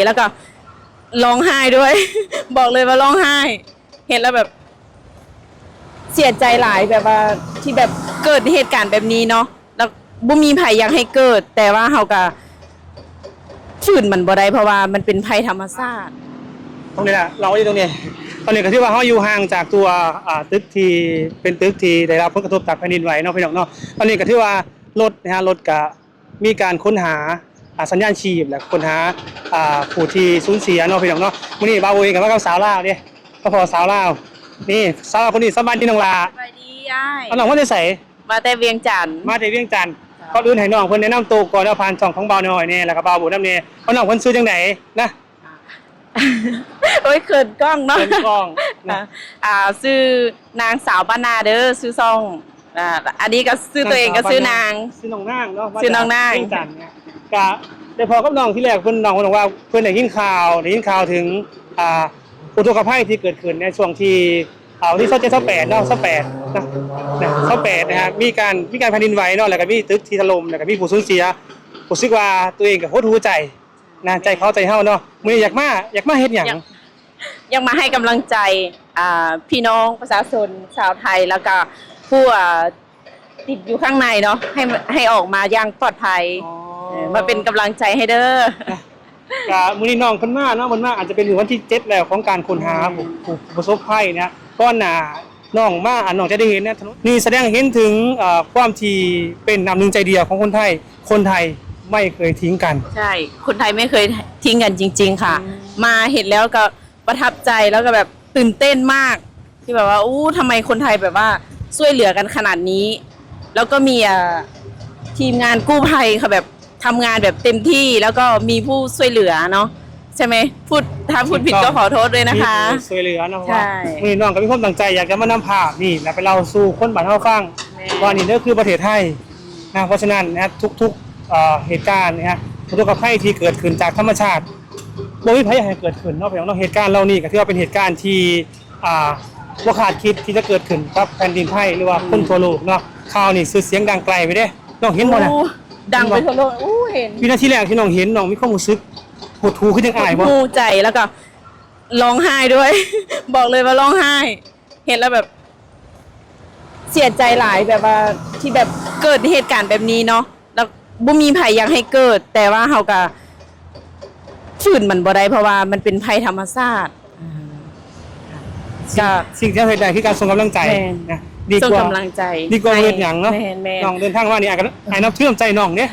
ແລ້ວກໍຮ້ອງໄຫ້ດ້ວຍ ບອກເລີຍວ່າຮ້ອງໄຫ້ ເຫັນແລ້ວແບບເສຍໃຈຫຼາຍ ແບບວ່າທີ່ແບບເກີດເຫດການແບບນີ້ເນາະ ແລ້ວບໍ່ມີໃຜຢາກໃຫ້ເກີດ ແຕ່ວ່າເຮົາກໍ ຝືນມັນບໍ່ໄດ້ ເພາະວ່າມັນເປັນໄພທຳມະຊາດ. ຕອງນີ້ລະ ເຮົາຢູ່ຕອງນີ້ ຕອນນີ້ກໍຖືວ່າເຮົາຢູ່ຫ່າງຈາກຕົວ ອ່າ ຕຶກທີ່ເປັນຕຶກທີ່ໄດ້ຮັບຜົນກະທົບຈາກແຜ່ນດິນໄຫວເນາະ ພີ່ນ້ອງເນາະ. ຕອນນີ້ກໍຖືວ່າລົດນະຮະ ລົດກໍມີການຄົ້ນຫາ ອ່າ ສັນຍານຊີບ ແລະ ຄົ້ນຫາ ອ່າ ຜູ້ທີ່ສູນເສຍເນາະ ພີ່ນ້ອງເນາະ. ມື້ນີ້ບ່າວໂອເອງກໍມາກັບສາວລາວເດ້ ມາພໍ້ສາວລາວ ນີ້ ສາວລາວຄົນນີ້. ສະບາຍດີນ້ອງຫຼ້າ. ສະບາຍດີອ້າຍ. ເອົາ ນ້ອງມາແຕ່ໃສ? ມາແຕ່ວຽງຈັນ. ມາແຕ່ວຽງຈັນ. ເຈົ້າ. ກ່ອນອື່ນໃຫ້ນ້ອງເພິ່ນແນະນຳໂຕກ່ອນເນາະ ຜ່ານຊ່ອງຂອງບ່າວນ້ອຍແດ່ ແລ້ວກໍບ່າວບຸນນຳແດ່. ເອົາ ນ້ອງເພິ່ນຊື່ຈັ່ງໃດນະ? ໂອ້ຍ ເຂີນກ້ອງເນາະ. ເຂີນກ້ອງນະ. ອ່າ ອ່າ ຊື່ນາງສາວບ້ານນາເດີ ຊື່ຊ່ອງ ອ່າ ອັນນີ້ກໍຊື່ຕົວເອງກໍຊື່ນາງ ນາງສາວບ້ານນາ ຊື່ນ້ອງນາງເນາະ ຊື່ນ້ອງນາງ ມາຈາກວຽງຈັນນະ. ກະໄດ້ພໍ້ກັບນ້ອງທີແລກ ເພິ່ນ ນ້ອງເພິ່ນບອກວ່າເພິ່ນໄດ້ຍິນຂ່າວ ໄດ້ຍິນຂ່າວເຖິງ ອ່າ ອຸທົກກະໄພທີ່ເກີດຂຶ້ນໃນຊ່ວງທີ່ ອ່າ ວັນທີຊາວເຈັດ ຊາວແປດເນາະ ຊາວແປດນະ ນະ ຊາວແປດນະຮະ ມີການ ມີການແຜ່ນດິນໄຫວເນາະ ແລ້ວກໍມີຕຶກທີ່ຖະຫຼົ່ມ ແລ້ວກໍມີຜູ້ສູນເສຍ. ຮູ້ສຶກວ່າຕົວເອງກໍຫົດຫູ່ໃຈນະ ໃຈເຂົາໃຈເຮົາເນາະ. ມື້ນີ້ຢາກມາ ຢາກມາເຮັດຫຍັງ? ຢາກ ຢາກມາໃຫ້ກຳລັງໃຈ ອ່າ ພີ່ນ້ອງປະຊາຊົນຊາວໄທ ແລ້ວກໍຜູ້ ອ່າ ຕິດຢູ່ຂ້າງໃນເນາະ ໃຫ້ ໃຫ້ອອກມາຢ່າງປອດໄພ. ອໍ ເອີ ມາເປັນກຳລັງໃຈໃຫ້ເດີ. ກະມື້ນີ້ນ້ອງເພິ່ນມາເນາະ ເພິ່ນມາອາດຈະເປັນມື້ວັນທີເຈັດແລ້ວຂອງການຄົ້ນຫາ ແມ່ນ ຜູ້ ຜູ້ປະສົບໄພນະ. ກ່ອນໜ້ານ້ອງມາ ອັນ ນ້ອງຈະໄດ້ເຫັນນະ ນີ້ສະແດງໃຫ້ເຫັນເຖິງ ເອີ ຄວາມທີ່ເປັນນ້ຳໜຶ່ງໃຈດຽວຂອງຄົນໄທ. ຄົນໄທໄມ່ເຄີຍຖິ້ງກັນ. ໃຊ່ ຄົນໄທໄມ່ເຄີຍຖິ້ງກັນຈິງໆ ຄ່ະ. ອືມ ມາເຫັນແລ້ວກໍ ປະທັບໃຈ ແລ້ວກໍແບບຕື່ນເຕັ້ນມາກ ທີ່ແບບວ່າ ໂອ້ ທຳໄມຄົນໄທແບບວ່າຊ່ວຍເຫຼືອກັນຂະໜາດນີ້ ແລ້ວກໍມີ ອ່າ ທີມງານກູ້ໄພເຂົາແບບທຳງານແບບເຕັມທີ່ ແລ້ວກໍມີຜູ້ຊ່ວຍເຫຼືອເນາະ ໃຊ່ໄໝ? ພູດ ຖ້າພູດຜິດກໍຂໍໂທດດ້ວຍນະຄະ. ມີຜູ້ຊ່ວຍເຫຼືອເນາະ ເພາະວ່າ ໃຊ່ ມື້ນີ້ນ້ອງກໍມີຄວາມຕັ້ງໃຈຢາກຈະມານຳພາບນີ້ ແລ້ວໄປເລົ່າສູ່ຄົນບ້ານເຮົາຟັງ ແມ່ນ ວ່ານີ້ເດີຄືປະເທດໄທ ນະ. ເພາະສະນັ້ນນະ ທຸກໆ ເອີ ເຫດການນະ ອຸທົກກະໄພທີ່ເກີດຂຶ້ນຈາກທຳມະຊາດ ບໍ່ມີໃຜຢາກໃຫ້ເກີດຂຶ້ນເນາະ ພີ່ນ້ອງເນາະ. ເຫດການເຫຼົ່ານີ້ກໍຖືວ່າເປັນເຫດການທີ່ ອ່າ ບໍ່ຄາດຄິດທີ່ຈະເກີດຂຶ້ນກັບແຜ່ນດິນໄທ ຫຼືວ່າຄົນທົ່ວໂລກເນາະ. ຂ່າວນີ້ຊື່ສຽງດັງໄກໄປເດ້ ນ້ອງເຫັນບໍ່ນະ? ໂອ້ ດັງໄປທົ່ວໂລກ. ໂອ້ ເຫັນ. ວິນາທີແລກທີ່ນ້ອງເຫັນ ນ້ອງມີຄວາມຮູ້ສຶກຫົດຫູ່ຄືຈັ່ງອ້າຍບໍ່? ຫູ່ໃຈ ແລ້ວກໍຮ້ອງໄຫ້ດ້ວຍ ບອກເລີຍວ່າຮ້ອງໄຫ້. ເຫັນແລ້ວແບບເສຍໃຈຫຼາຍ ແບບວ່າທີ່ແບບເກີດເຫດການແບບນີ້ເນາະ ແລ້ວບໍ່ມີໃຜຢາກໃຫ້ເກີດ ແຕ່ວ່າເຮົາກະຝືນມັນບໍ່ໄດ້ ເພາະວ່າມັນເປັນໄພທຳມະຊາດ. ກະ ສິ່ງ ສິ່ງທີ່ເຮົາເຮັດໄດ້ຄືການສົ່ງກຳລັງໃຈ. ແມ່ນ. ນະ ດີກວ່າ ສົ່ງກຳລັງໃຈ ດີກວ່າເຮັດຫຍັງເນາະ. ແມ່ນໆ. ນ້ອງເດີນທາງມານີ້ ອ້າຍ ອ້າຍນັບຖືນ້ຳໃຈນ້ອງເດ້.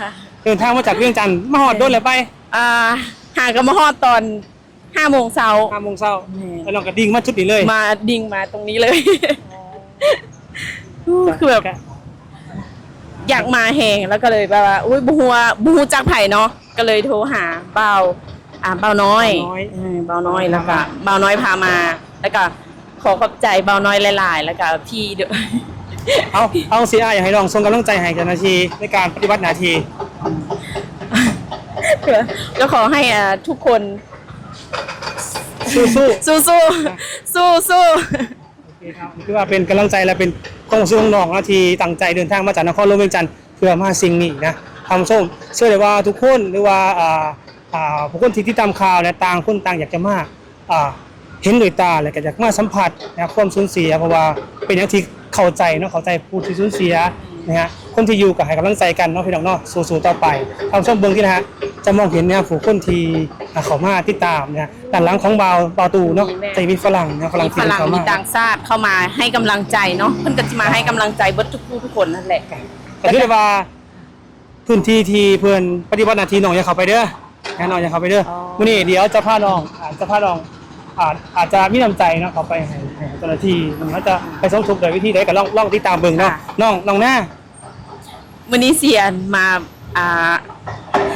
ເດີນທາງມາຈາກວຽງຈັນ ມາຮອດດົນແລ້ວໄປ? ອ່າ ຫາກໍມາຮອດຕອນ ຫ້າໂມງເຊົ້າ. ຫ້າໂມງເຊົ້າ. ແມ່ນ. ແລ້ວນ້ອງກໍດິ່ງມາຈຸດນີ້ເລີຍ? ມາ ດິ່ງມາຕົງນີ້ເລີຍ. ອໍ ຄືແບບ ກະ ຢາກມາແຮງ ແລ້ວກໍເລີຍແບບວ່າ ໂອ້ຍ ບໍ່ຮູ້ວ່າ ບໍ່ຮູ້ຈັກໃຜເນາະ ກໍເລີຍໂທຫາບ່າວ ອ່າ ບ່າວນ້ອຍ. ບ່າວນ້ອຍ. ເອີ ບ່າວນ້ອຍ ແລ້ວກໍບ່າວນ້ອຍພາມາ ແລ້ວກໍຂໍຂອບໃຈບ່າວນ້ອຍຫຼາຍໆ ແລ້ວກໍພີ່ດ້ວຍ. ເອົາ ເອົາ ຊິອ້າຍຢາກໃຫ້ນ້ອງສົ່ງກຳລັງໃຈໃຫ້ເຈົ້າໜ້າທີ່ໃນການປະຕິບັດໜ້າທີ່. ກໍຂໍໃຫ້ ອ່າ ທຸກຄົນ ສູ້ໆ ສູ້ໆ ສູ້ໆ. ໂອເຄ ຄືວ່າເປັນກຳລັງໃຈ ແລະ ເປັນຄວາມຮູ້ສຶກຂອງນ້ອງເນາະ ທີ່ຕັ້ງໃຈເດີນທາງມາຈາກນະຄອນຫຼວງວຽງຈັນ ເພື່ອມາສິ່ງນີ້ນະ. ທ່ານຜູ້ຊົມ ເຊື່ອໄດ້ວ່າທຸກຄົນ ຫຼືວ່າ ອ່າ ອ່າ ຜູ້ຄົນທີ່ຕິດຕາມຂ່າວ ແລະ ຕ່າງຄົນຕ່າງຢາກຈະມາ ອ່າ ເຫັນດ້ວຍຕາ ແລະ ກໍຢາກມາສຳຜັດນະ ຄວາມສູນເສຍ ເພາະວ່າເປັນຫຍັງທີ່ເຂົ້າໃຈເນາະ ເຂົ້າໃຈຜູ້ທີ່ສູນເສຍນະຮະ. ຄົນທີ່ຢູ່ກໍໃຫ້ກຳລັງໃຈກັນເນາະ ພີ່ນ້ອງເນາະ ສູ້ໆຕໍ່ໄປ. ທ່ານຜູ້ຊົມເບິ່ງຕິນະ ຈະມອງເຫັນນະ ຜູ້ຄົນທີ່ ອ່າ ເຂົ້າມາຕິດຕາມນະ ດ້ານຫຼັງຂອງບ່າວ ບ່າວຕູ້ເນາະ ແມ່ນ ຈະມີຝຣັ່ງນະ ຝຣັ່ງທີ່ເຂົ້າມາ ມີຝຣັ່ງ ມີຕ່າງຊາດເຂົ້າມາໃຫ້ກຳລັງໃຈເນາະ ເພິ່ນກໍຈະມາໃຫ້ກຳລັງໃຈເບິດທຸກຜູ້ທຸກຄົນນັ້ນແຫຼະ. ກໍຖືໄດ້ວ່າ ພື້ນທີ່ທີ່ເພິ່ນປະຕິບັດໜ້າທີ່ ນ້ອງຢ່າເຂົ້າໄປເດີ ນະ ນ້ອງຢ່າເຂົ້າໄປເດີ. ອໍ ມື້ນີ້ດຽວຈະພານ້ອງ ອາດຈະພານ້ອງ ອາດ ອາດຈະມີນ້ຳໃຈເນາະ ເຂົ້າໄປໃຫ້ ໃຫ້ເຈົ້າໜ້າທີ່ ມື້ນີ້ເຮົາຈະໄປສົມທົບດ້ວຍວິທີໃດ ກໍລອງ ລອງຕິດຕາມເບິ່ງເນາະ. ເຈົ້າ ນ້ອງ ນ້ອງນາ ມື້ນີ້ຊິ ອັນ ມາ ອ່າ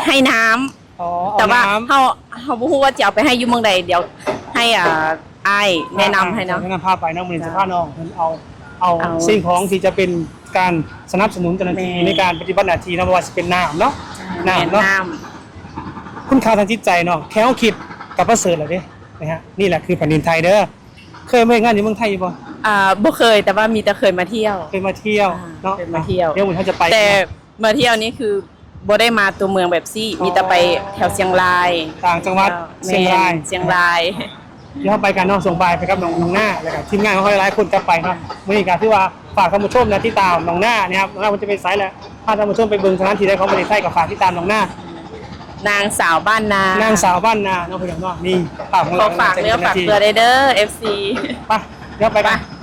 ໃຫ້ນ້ຳ. ອໍ ແຕ່ວ່າ ເອົານ້ຳ ເຮົາ ເຮົາບໍ່ຮູ້ວ່າຈະເອົາໄປໃຫ້ຢູ່ໝ່ອງໃດ ດຽວໃຫ້ ອ່າ ອ້າຍແນະນຳໃຫ້ເນາະ ແນະນຳພາໄປເນາະ. ມື້ນີ້ ເຈົ້າ ຈະພານ້ອງເພິ່ນເອົາ ເອົາ ເອົາສິ່ງຂອງທີ່ຈະເປັນການສະໜັບສະໜູນເຈົ້າໜ້າທີ່ ແມ່ນ ໃນການປະຕິບັດໜ້າທີ່ເນາະ ບໍ່ວ່າຊິເປັນນ້ຳເນາະ ແມ່ນ ນ້ຳເນາະ ນ້ຳ. ຄຸນຄ່າທາງຈິດໃຈເນາະ ແຄ່ເຮົາຄິດກໍປະເສີດແລ້ວເດ້ນະຮະ. ນີ້ແຫຼະຄືແຜ່ນດິນໄທເດີ. ເຄີຍມາເຮັດງານຢູ່ເມືອງໄທຢູ່ບໍ່? ອ່າ ບໍ່ເຄີຍ ແຕ່ວ່າມີແຕ່ເຄີຍມາທ່ຽວ. ເຄີຍມາທ່ຽວ ອ່າ ເນາະ ເຄີຍມາທ່ຽວ ດຽວມື້ນີ້ເຮົາຈະໄປ ແຕ່ມາທ່ຽວນີ້ຄື ບໍ່ໄດ້ມາຕົວເມືອງແບບຊີ້ ມີແຕ່ໄປແຖວຊຽງລາຍ ຕ່າງຈັງຫວັດ ເຈົ້າ ຊຽງລາຍ ແມ່ນ ຊຽງລາຍ. ດຽວເຮົາໄປກັນເນາະ ຊ່ວງບ່າຍໄປກັບນ້ອງ ນ້ອງໜ້າ ແລ້ວກໍທີມງານຂອງເຮົາຫຼາຍໆຄົນຈະໄປເນາະ. ມື້ນີ້ກໍຖືວ່າຝາກທ່ານຜູ້ຊົມນະ ຕິດຕາມນ້ອງໜ້ານະຄັບ ນ້ອງໜ້າເພິ່ນຈະໄປໃສ ແລະ ພາທ່ານຜູ້ຊົມໄປເບິ່ງສະຖານທີ່ໃດຂອງປະເທດໄທ ກໍຝາກຕິດຕາມນ້ອງໜ້າ ນາງສາວບ້ານນາ ນາງສາວບ້ານນາເນາະ ພີ່ນ້ອງເນາະ. ນີ້ ຝາກຂອງ ຂໍຝາກເນື້ອຝາກຕົວໄດ້ເດີ ເອັຟຊີ ໄປ ດຽວໄປກັນ ໄປ.